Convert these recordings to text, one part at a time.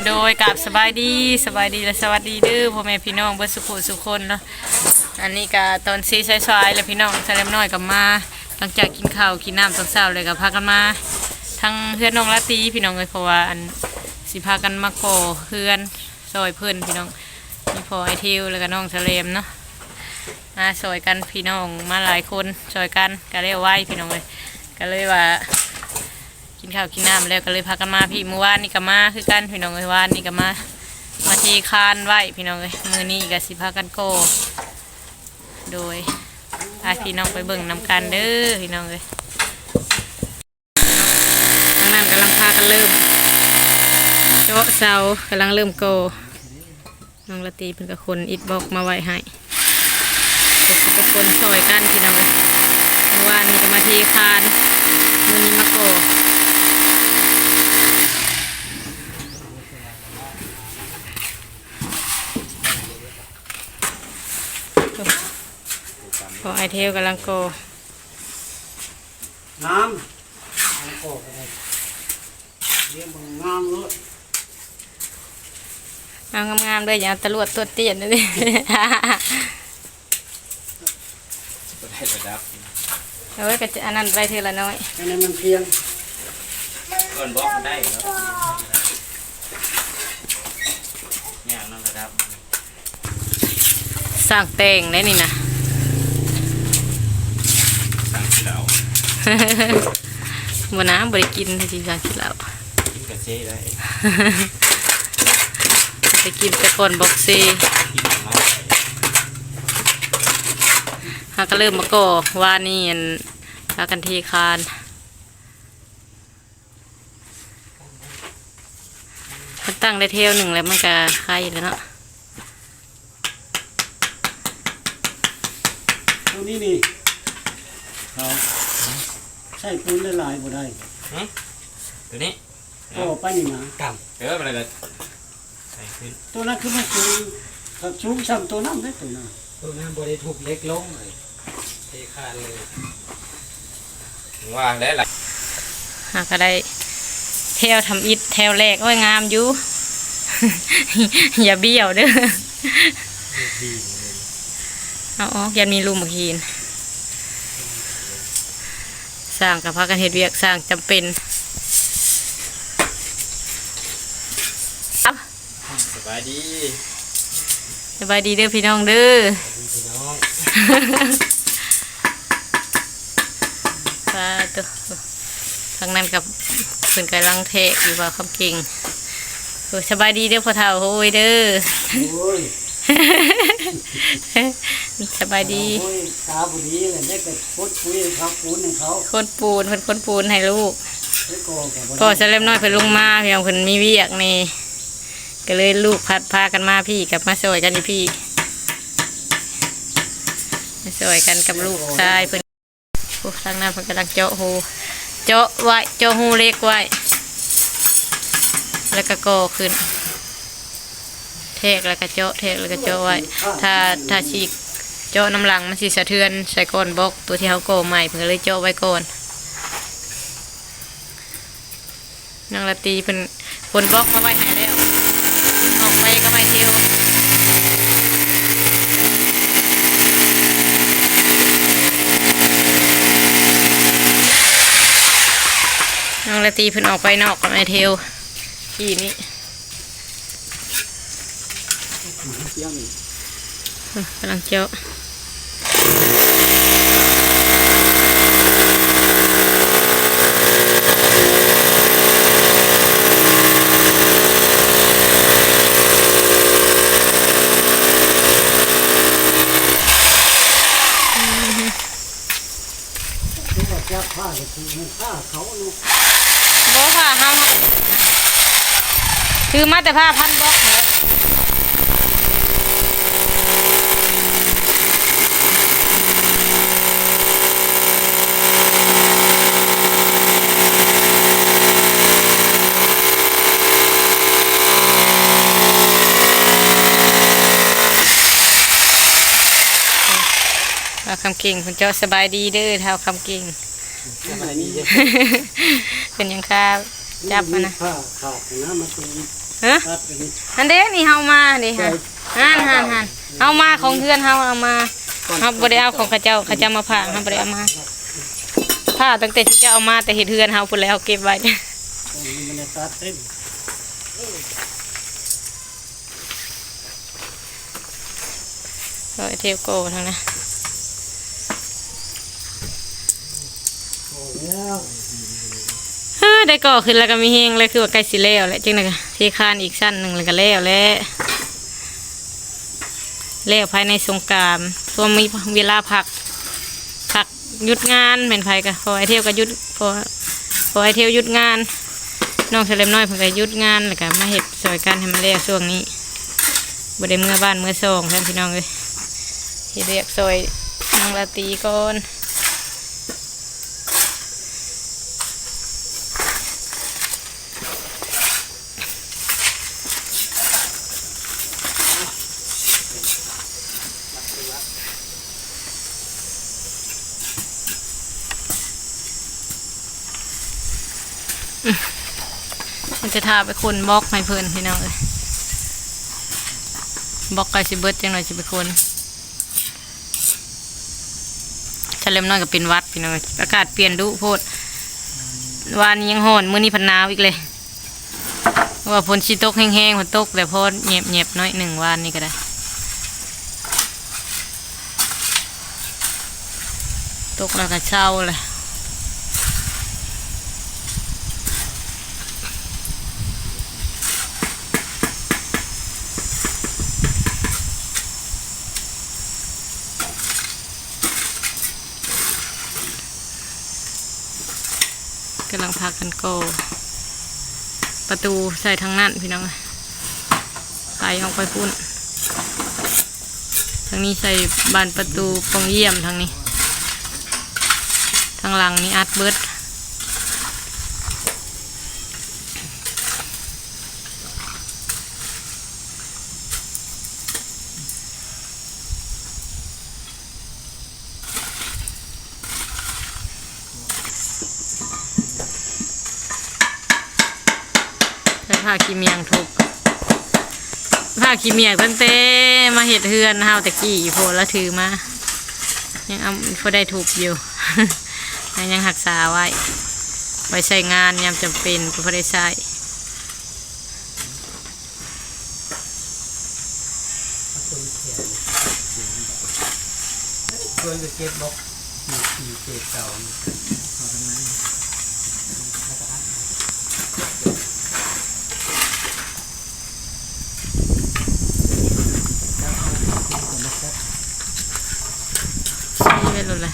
ໂດຍ ກາບສະບາຍດີ ສະບາຍດີ ແລະ ສະຫວັດດີເດີ ພໍ່ແມ່ພີ່ນ້ອງເບິດສຸຂູສຸຄົນເນາະ. ອັນນີ້ກະຕອນສີ່ສາຍໆແລ້ວ ພີ່ນ້ອງ ສາວແຫຼມນ້ອຍກໍມາ ຫຼັງຈາກກິນເຂົ້າກິນນ້ຳຕອນເຊົ້າແລ້ວ ກໍພາກັນມາທາງເຮືອນນ້ອງລາຕີ ພີ່ນ້ອງເອີຍ ເພາະວ່າອັນ ຊິພາກັນມາກໍ່ເຮືອນຊ່ອຍເພິ່ນ ພີ່ນ້ອງ. ມີພໍ່ອ້າຍເທວ ແລ້ວກໍນ້ອງສາວແຫຼມເນາະ ມາຊ່ອຍກັນ ພີ່ນ້ອງມາຫຼາຍຄົນຊ່ອຍກັນ ກໍແລ້ວໄວ ພີ່ນ້ອງເອີຍ. ກໍເລີຍວ່າ ກິນເຂົ້າກິນນ້ຳແລ້ວ ກໍເລີຍພາກັນມາພີ້. ມື້ວານນີ້ກໍມາຄືກັນ ພີ່ນ້ອງເອີຍ ວານນີ້ກໍມາ ມາເທຄານໄວ້ ພີ່ນ້ອງເອີຍ. ມື້ນີ້ກໍຊິພາກັນກໍ່ ໂດຍ ພາພີ່ນ້ອງໄປເບິ່ງນຳກັນເດີ ພີ່ນ້ອງເອີຍ. ທາງນັ້ນກຳລັງພາກັນເລີ່ມເຈາະເສົາ ກຳລັງເລີ່ມກໍ່. ນ້ອງລາຕີເພິ່ນກໍຂົນອິດບລັອກມາໄວ້ໃຫ້ ກໍຂົນຊ່ອຍກັນ ພີ່ນ້ອງ. ເມື່ອວານນີ້ກໍມາເທຄານ ມື້ນີ້ມາກໍ່. ພໍ່ອ້າຍເທວກຳລັງກໍ່ ງາມ ເອົາອອກກໍໄດ້ ລຽງມັນງາມໂລດ ເອົາງາມໆເດີ ຢ່າຕະຫຼວດຕົວະຕຽນເດີ. ບໍ່ໄດ້ລະດັບ ເອີ ກໍຈະອັນນັ້ນໄປເທື່ອລະໜ້ອຍ ອັນນັ້ນມັນພຽງ ກ່ອນບລັອກມັນໄດ້ເນາະ ຍາກນຳລະດັບ. ສ້າງແຕ່ງໄດ໋ນີ້ນະ ສ້າງຂີ້ເຫຼົ້າ ບໍ່ນາ ບໍ່ໄດ້ກິນ ຊິສ້າງຂີ້ເຫຼົ້າ ກິນກະເຊໄດ້ ໄປກິນແຕ່ກ່ອນບລັອກເຊ. ຫາກະເລີ່ມມາກໍ່ ວານນີ້ ອັນ ພາກັນເທຄານ. ຄັນຕັ້ງໄດ້ແຖວໜຶ່ງແລ້ວ ມັນກະໄຄແລ້ວເນາະ. ຕົວນີ້ນີ້ ເຂົາໃສ່ປູນຫຼາຍໆບໍ່ໄດ້. ຫຶ? ຕົວນີ້? ກໍໄປນີ້ນະ ກຳ ເອີ ມັນກະໃສ່ຂຶ້ນ. ຕົວນັ້ນຄືມັນສູງ ຄັນສູງຊ່ຳຕົວນັ້ນເດ້ ຕົວນັ້ນ. ຕົວນັ້ນບໍ່ໄດ້ທຸບເຫຼັກລົງເລີຍ ເທຄານເລີຍ. ວ່າແລ້ວລະ ຫາກະໄດ້ແຖວທຳອິດ ແຖວແລກ ໂອ້ຍ ງາມຢູ່ ຢ່າບ້ຽວເດີ ເອົາອອກ ຢ້ານມີຫຼຸມຫີນ. ຊ່າງກໍພາກັນເຮັດວຽກ ຊ່າງຈຳເປັນ. ສະບາຍດີ ສະບາຍດີເດີພີ່ນ້ອງເດີ ພີ່ນ້ອງ. ປາໂຕ ທາງນັ້ນກໍເພິ່ນກຳລັງແທກຢູ່ ບ່າວຄຳເກັ່ງ. ໂອ້ ສະບາຍດີເດີພໍ່ເຖົ້າໂອ້ຍເດີ. ໂອ້ຍ ສະບາຍດີ. ໂອ້ຍ ຕາບໍ່ດີແລ້ວ ໄດ້ແຕ່ຂົນປຸຍໃຫ້ເຂົາ ປູນໃຫ້ເຂົາ ຂົນປູນ ເພິ່ນຂົນປູນໃຫ້ລູກ. ພໍ່ສາວແຫຼມນ້ອຍເພິ່ນລົງມາ ພີ່ນ້ອງ ເພິ່ນມີວຽກນີ້ ກໍເລີຍລູກພັດພາກັນມາພີ້ ກັບມາຊ່ອຍກັນຢູ່ພີ້ ມາຊ່ອຍກັນກັບລູກຊາຍເພິ່ນ. ໂອ້ ທາງນັ້ນເພິ່ນກຳລັງເຈາະຮູ ເຈາະໄວ້ ເຈາະຮູເຫຼັກໄວ້ ແລ້ວກໍກໍ່ຂຶ້ນ ແທກແລ້ວກໍເຈາະ ແທກແລ້ວກໍເຈາະໄວ້. ຖ້າ ຖ້າຊິເຈາະນຳຫຼັງ ມັນຊິສະເທືອນໃສ່ກ້ອນບລັອກ ຕົວທີ່ເຮົາກໍ່ໃໝ່ ເພິ່ນກໍເລີຍເຈາະໄວ້ກ່ອນ. ນ້ອງລາຕີເພິ່ນຂົນບລັອກມາໄວ້ໃຫ້ແລ້ວ ອອກໄປກັບອ້າຍເທວ. ນ້ອງລາຕີເພິ່ນອອກໄປນອກກັບອ້າຍເທວ ທີ່ນີ້ ກຳລັງເຈາະ. ຄືວ່າຈັບຜ້າກໍຖືກ ມັນຂ້າເຂົາເນາະ. ບໍ່ ຜ້າເຮົາ ຖືມາແຕ່ຜ້າພັນບລັອກນີ້ແຫຼະ. ບ່າວຄຳເກັ່ງເພິ່ນເຈາະ. ສະບາຍດີເດີທ້າວຄຳເກັ່ງ. ສະບາຍດີເດີ. ເປັນຫຍັງຄາຈັບຫັ້ນນະ? ມັນມີຜ້າຂາດນະ ມັນເປັນ ຮະ? ອັນເດ້ ນີ້ເຮົາມາເດ້ ຫັ້ນ ຫັ້ນ ຫັ້ນ ເຮົາມາຂອງເຮືອນເຮົາ ເອົາມາ ເຮົາບໍ່ໄດ້ເອົາຂອງເຂົາເຈົ້າ ເຂົາເຈົ້າມາຝາກ ເຮົາບໍ່ໄດ້ເອົາມາ ຝາກຕັ້ງແຕ່ທີ່ເຈົ້າເອົາມາແຕ່ເຮັດເຮືອນເຮົາພຸ້ນແຫຼະ ເຮົາເກັບໄວ້ ມັນໄດ້ຕັດເຕັມ. ເອີ ເທວໂກທາງນັ້ນ ເອີ ໄດ້ກໍ່ຂຶ້ນແລ້ວກໍມີແຮງແລ້ວ ຄືວ່າໃກ້ຊິແລ້ວແລ້ວ ຈັ່ງໃດກໍເທຄານອີກຊັ້ນໜຶ່ງແລ້ວກໍແລ້ວແຫຼະ ແລ້ວພາຍໃນສົງການ ເພາະມີເວລາພັກ ພັກຢຸດງານ ແມ່ນໃຜກໍ ພໍອ້າຍເທວກໍຢຸດ ພໍ ພໍອ້າຍເທວຢຸດງານ ນ້ອງສະແລັມນ້ອຍເພິ່ນກໍຢຸດງານ ແລ້ວກໍມາເຮັດຊ່ອຍກັນໃຫ້ມັນແລ້ວຊ່ວງນີ້ ບໍ່ໄດ້ເມືອບ້ານເມືອຊ່ອງຊ້ຳ ພີ່ນ້ອງເອີຍ ເຮັດວຽກຊ່ອຍນ້ອງລາຕີກ່ອນ. ມັນຈະຖ້າໄປຂົນບລັອກໃຫ້ເພິ່ນ ພີ່ນ້ອງເອີຍ ບລັອກໃກ້ຊິເບິດ ຈັກໜ່ອຍຊິໄປຂົນ. ສະແລັມນ້ອຍກໍເປັນຫວັດ ພີ່ນ້ອງເອີຍ ອາກາດປ່ຽນດຸໂພດ ວານນີ້ຍັງຮ້ອນ ມື້ນີ້ພັດໜາວອີກເລີຍ ວ່າຝົນຊິຕົກແຮງໆ ມັນຕົກແຕ່ພໍແຍບໆ ໜ້ອຍໜຶ່ງ ວານນີ້ກໍໄດ້ ຕົກແລ້ວກໍເຊົາແຫຼະ. ກຳລັງພາກັນກໍ່ປະຕູໃສ່ທາງນັ້ນ ພີ່ນ້ອງເອີຍ ໄຂອອກໄປພຸ້ນ ທາງນີ້ໃສ່ບານປະຕູປ່ອງຢ້ຽມ ທາງນີ້ ທາງຫຼັງນີ້ອັດເບິດ. ໃຊ້ຜ້າຂີ້ໝ້ຽງທຸບ ຜ້າຂີ້ໝ້ຽງຕັ້ງແຕ່ມາເຮັດເຮືອນເຮົາແຕ່ກີ້ ພໍ່ລະຖືມາ ຍັງເອົາ ພໍໄດ້ທຸບຢູ່ ຍັງຮັກສາໄວ້ ໄວ້ໃຊ້ງານຍາມຈຳເປັນ ກໍພໍໄດ້ໃຊ້. ເພິ່ນກໍເກັບບລັອກ ທີ່ເສດເກົ່າ ເອົາທັງນັ້ນ ແລ້ວກໍອັດ ແລ້ວເອົາ ຊີ້ໄວ້ໂລດລະ.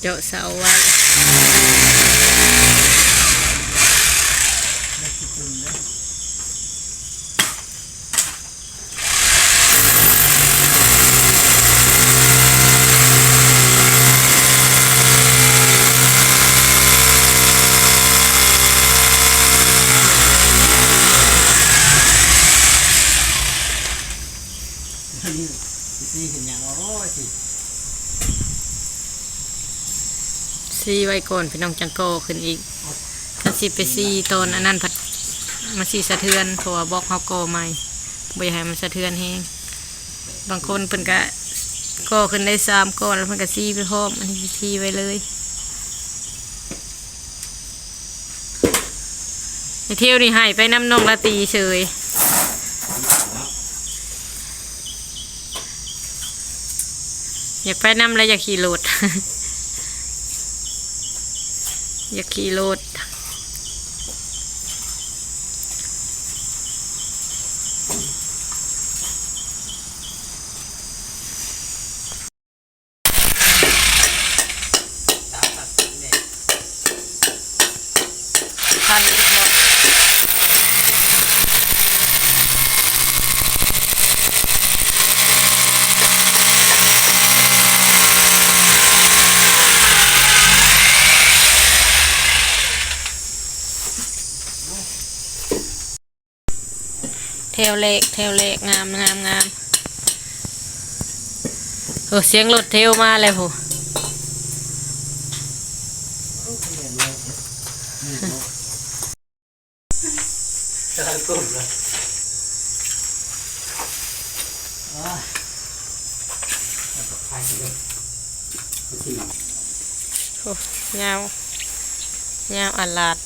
ເຈາະເສົາໄວ້ อันนี้สิเห็นอย่างว่า โอ้ย สิ ซี้ໄວ້ກ່ອນ ພີ່ນ້ອງ ຈັ່ງກໍ່ຂຶ້ນອີກ. ຄັນຊິໄປຊີ້ຕອນອັນນັ້ນພັດ ມັນຊິສະເທືອນ ເພາະວ່າບລັອກເຮົາກໍ່ໃໝ່ ບໍ່ຢາກໃຫ້ມັນສະເທືອນແຮງ. ບາງຄົນເພິ່ນກະກໍ່ຂຶ້ນໄດ້ສາມກ້ອນ ແລ້ວເພິ່ນກະຊີ້ໄປພ້ອມ. ອັນນີ້ຊິຊີ້ໄວ້ເລີຍ. ໄອ້ທ່ຽວນີ້ໃຫ້ໄປນຳນ້ອງລາຕີເສີຍ ຢາກໄປນຳແລ້ວ ຢາກຂີ່ລົດ ຢາກຂີ່ລົດ. ຄັນອີກເນາະ. ແຖວແລກ ແຖວແລກ ງາມ ງາມ ງາມ. ໂອ້ ສຽງລົດເທວມາແລ້ວພຸ້ນ. ໂອ້ ຍາວ ຍາວອາດຫຼາດ.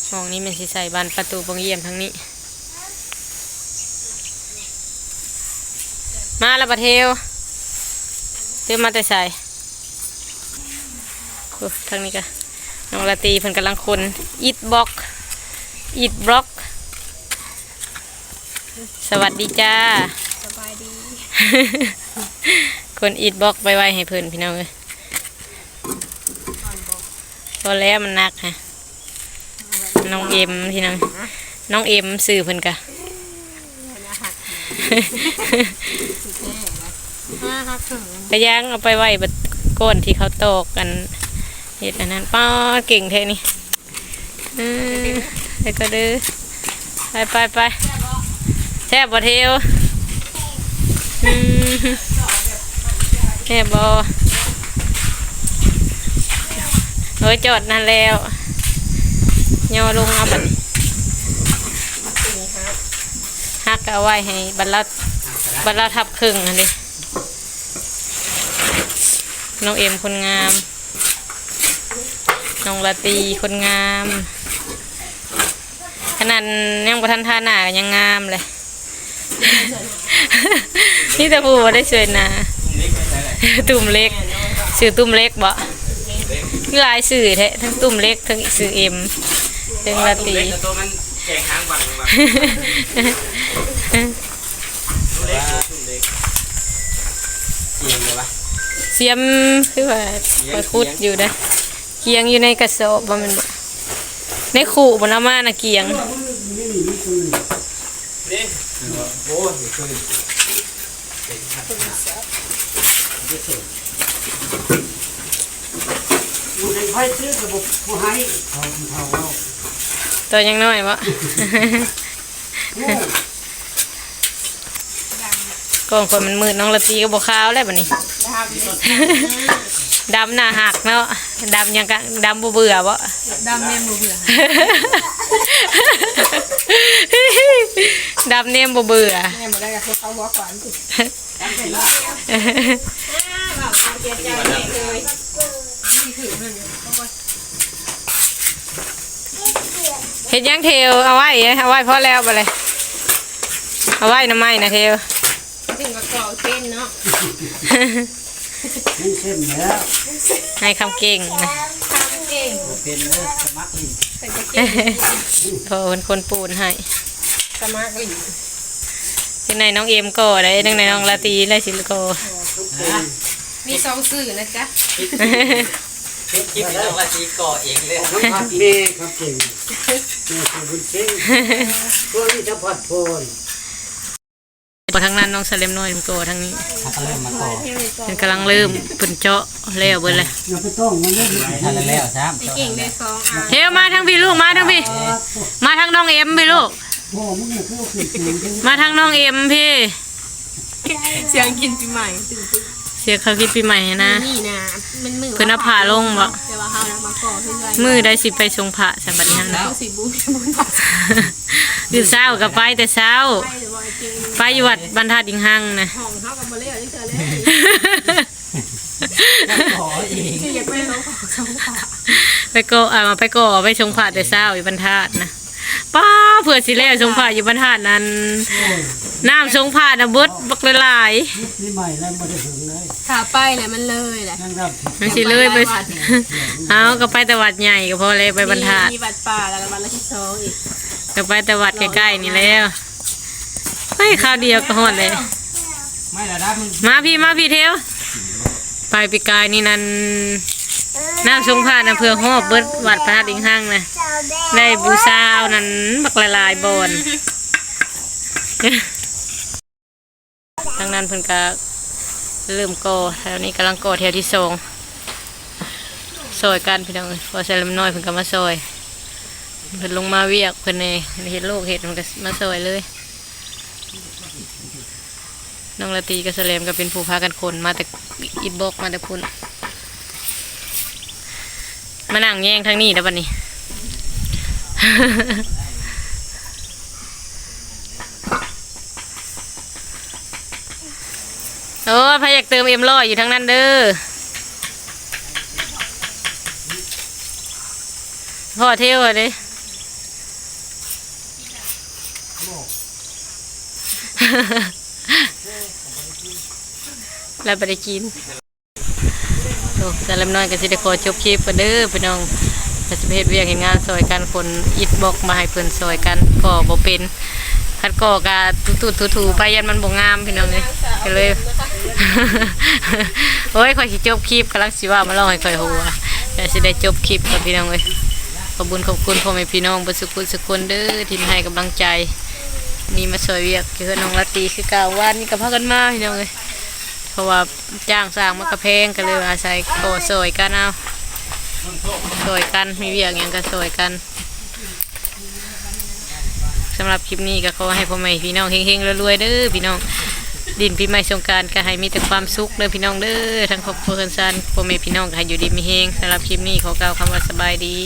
ຫ້ອງນີ້ແມ່ນຊິໃສ່ບານປະຕູປ່ອງຢ້ຽມທາງນີ້. ມາລະບາດເທວ ເທວມາແຕ່ໃສ? ໂອ້ ທາງນີ້ກະ ນ້ອງລາຕີເພິ່ນກຳລັງຂົນອິດບລັອກ ອິດບລັອກ. ສະຫວັດດີຈ້າ ສະບາຍດີ. ຂົນອິດບລັອກໄປໄວ້ໃຫ້ເພິ່ນ ພີ່ນ້ອງເອີຍ. ພໍແລ້ວ ມັນໜັກຮະ. ນ້ອງເອັມ ພີ່ນ້ອງ ນ້ອງເອັມ ຊື່ເພິ່ນກະ ກະຍ່າງເອົາໄປໄວ້ບາດ ກ່ອນທີ່ເຂົາຕອກ ອັນ ເຮັດອັນນັ້ນ. ປ້າ ເກັ່ງແທ້ນີ້. ເອີ ແລ້ວກໍເດີ ໄປ ໄປ ໄປ. ແຊບບໍ່ເທວ? ອືມ ແຊບບໍ່? ໂອ້ຍ ຈອດນັ້ນແລ້ວ ຍໍລົງເອົາບັດນີ້. ຫັກກໍເອົາໄວ້ໃຫ້ບັດລາວ ບັດລາວທັບເຄິ່ງຫັ້ນເດ້. ນ້ອງເອັມຄົນງາມ ນ້ອງລາຕີຄົນງາມ. ຂະໜາດຍັງບໍ່ທັນທາໜ້າກໍຍັງງາມເລີຍ. ມີແຕ່ຜູ້ບໍ່ໄດ້ຊ່ວຍໜ້າ. ຕຸ້ມເຫຼັກ ຊື່ຕຸ້ມເຫຼັກບໍ? ມີຫຼາຍຊື່ແທ້ ທັງຕຸ້ມເຫຼັກ ທັງຊື່ເອັມ ທັງລາຕີ. ສຽມຄືວ່າຂ້ອຍຂຸດຢູ່ເດ້. ກຽງຢູ່ໃນກະສອບບໍ່ແມ່ນບໍ? ໃນຄຸບໍ່ນຳມານະກຽງ. ຕອນຍັງນ້ອຍບໍ? ກ້ອງຂ້ອຍມັນມືດ ນ້ອງລາຕີກໍບໍ່ຂາວແລ້ວບັດນີ້. ດຳໜ້າຮັກເນາະ. ດຳຫຍັງກະ ດຳບໍ່ເບື່ອບໍ? ດຳແນມບໍ່ເບື່ອ. ດຳແນມບໍ່ເບື່ອ. ແນມບໍ່ໄດ້ກໍຄືເຂົ້າຫົວຂວັນ. ເຮັດຫຍັງເທວ? ເອົາໄວ້ ເອົາໄວ້ພໍແລ້ວບັດນີ້. ເອົາໄວ້ນຳໄມ້ນະເທວ. ເຖິງກໍເກາະເສັ້ນເນາະ. ມັນເຂັ້ມແລ້ວ. ໃຫ້ຄຳເກັ່ງນະ. ຄຳເກັ່ງ. ບໍ່ເປັນເດີ ສະໝັກຫຼິ້ນ. ເພິ່ນກໍເກັ່ງ. ພໍ່ເພິ່ນຄົນປູນໃຫ້. ສະໝັກຫຼິ້ນ. ຈັ່ງໃດນ້ອງເອັມກໍໄດ້ ຈັ່ງໃດນ້ອງລາຕີໄດ້ຊິກໍ. ມີສອງຊື່ນະຈ໊ະ. ຄິດ ຄິດໃຫ້ນ້ອງລາຕີກໍເອງເລີຍ. ນ້ອງພັດແມ່ຄຳເກັ່ງ. ແມ່ຂອງບຸນເສັງ. ພວກນີ້ສະພັດພອນ. ບໍ່ທາງນັ້ນນ້ອງສະເລັມນ້ອຍກໍທາງນີ້. ເຮົາກໍເລີ່ມມາກໍ ເພິ່ນກຳລັງເລີ່ມ ເພິ່ນເຈາະແລ້ວເບິດແລ້ວ. ຢ່າໄປຕ້ອງມັນເດີ. ທັນແລ້ວຊ້ຳ. ເທວມາທາງພີ້ລູກ ມາທາງພີ້. ມາທາງນ້ອງເອັມພີ້ລູກ. ມາທາງນ້ອງເອັມພີ້. ສຽງກິນປີໃໝ່. ສຽງເຂົາກິນປີໃໝ່ຫັ້ນນະ. ນີ້ນະ ມັນມື້ ເພິ່ນເອົາຜ້າລົງບໍ? ແຕ່ວ່າເຮົານະມາກໍເຮືອນ. ມື້ໃດຊິໄປສົງພະ ສະບັດນີ້ນະ. ຄືຊິບຸນ ບຸນພະ. ມື້ເຊົ້າກໍໄປແຕ່ເຊົ້າ. ໄປຢູ່ວັດບັນທາດອີງຮັງນະ. ຫ້ອງເຮົາກໍບໍ່ແລ້ວຈັກເທື່ອເລີຍ. ຂໍເອງ. ຄືຢາກໄປຮ້ອງຂໍສົງພະ. ໄປກໍ ອ່າ ໄປກໍໄປສົງພະແຕ່ເຊົ້າຢູ່ບັນທາດນະ. ປ້າ ເພື່ອຊິແລ້ວສົງພະຢູ່ບັນທາດນັ້ນ. ໂອ້ຍ ນ້ຳສົງພະນະເບິດບັກຫຼາຍໆ. ປີໃໝ່ແລ້ວບໍ່ໄດ້ເຖິງເລີຍ. ຖ້າໄປແລ້ວມັນເລີຍແຫຼະ. ມັນຊິເລີຍໄປ. ເຮົາກໍໄປແຕ່ວັດໃຫຍ່ກໍພໍແລ້ວ ໄປບັນທາດ. ມີ ມີວັດປ່າ ແລ້ວວັດລະສິບສອງອີກ. ກໍໄປແຕ່ວັດໃກ້ໆນີ້ແລ້ວ. ເຮີ້ຍ ຄາວດຽວກໍຮອດແລ້ວ. ມາພີ້ ມາພີ້ເທວ. ໄປປີກາຍນີ້ນັ້ນ ນ້ຳສົງພະນະ ເພື່ອຮອບເບິດວັດພະທາດອີງຮັງນະ ໄດ້ບູຊາເອົານັ້ນບັກຫຼາຍໆບ່ອນ. ທາງນັ້ນເພິ່ນກະເລີ່ມກໍ່ ແຖວນີ້ກຳລັງກໍ່ແຖວທີສອງ. ຊ່ອຍກັນພີ່ນ້ອງເອີຍ ພໍສະແລມນ້ອຍເພິ່ນກໍມາຊ່ອຍ ເພິ່ນລົງມາວຽກເພິ່ນແດ່ ເຫັນລູກເຮັດເພິ່ນກໍມາຊ່ອຍເລີຍ. ນ້ອງລາຕີກັບສະແລມກໍເປັນຜູ້ພາກັນຂົນມາແຕ່ອິດບລັອກມາແຕ່ພຸ້ນ ມານັ່ງແຍງທາງນີ້ແລ້ວບັດນີ້. ໂອ້ຍ ໃຜຢາກເຕີມເອັມຮ້ອຍຢູ່ທາງນັ້ນເດີ ພໍ່ເທວເດ້ ລາວບໍ່ໄດ້ກິນ. ໂອ້ ສະແລມນ້ອຍກໍຊິໄດ້ຂໍຈົບຄລິບກ່ອນເດີພີ່ນ້ອງ ກໍຊິໄປເຮັດວຽກເຮັດງານຊ່ອຍກັນ ຂົນອິດບລັອກມາໃຫ້ເພິ່ນຊ່ອຍກັນ ກໍບໍ່ເປັນ ຄັນກໍກະຕູໆຖູໆໄປ ຢ້ານມັນບໍ່ງາມພີ່ນ້ອງເອີຍ ກໍເລີຍ ໂອ້ຍ ຂ້ອຍຊິຈົບຄລິບ ກຳລັງຊິວ່າມາເລົ່າໃຫ້ຂ້ອຍຫົວ ກໍຊິໄດ້ຈົບຄລິບກ່ອນພີ່ນ້ອງເອີຍ. ຂອບບຸນຂອບຄຸນພໍ່ແມ່ພີ່ນ້ອງເບິດສຸກຄົນສຸກຄົນເດີ ທີ່ມາໃຫ້ກຳລັງໃຈ ນີ້ມາຊ່ອຍວຽກຢູ່ເຮືອນນ້ອງລາຕີຄືເກົ່າ ວານນີ້ກໍພາກັນມາພີ່ນ້ອງເອີຍ ເພາະວ່າຈ້າງຊ່າງມັນກໍແພງ ກໍເລີຍອາໄສກໍຊ່ອຍກັນເອົາ ຊ່ອຍກັນ ມີວຽກຫຍັງກໍຊ່ອຍກັນ. ສຳລັບຄລິບນີ້ກໍຂໍໃຫ້ພໍ່ແມ່ພີ່ນ້ອງເຮັງໆລວຍໆເດີພີ່ນ້ອງ ຫຼິ້ນປີໃໝ່ສົງການກໍໃຫ້ມີແຕ່ຄວາມສຸກເດີພີ່ນ້ອງເດີ ທັງຄອບຄົວເຮືອນຊານ ພໍ່ແມ່ພີ່ນ້ອງກໍໃຫ້ຢູ່ດີມີແຮງ. ສຳລັບຄລິບນີ້ຂໍກ່າວຄຳວ່າສະບາຍດີ.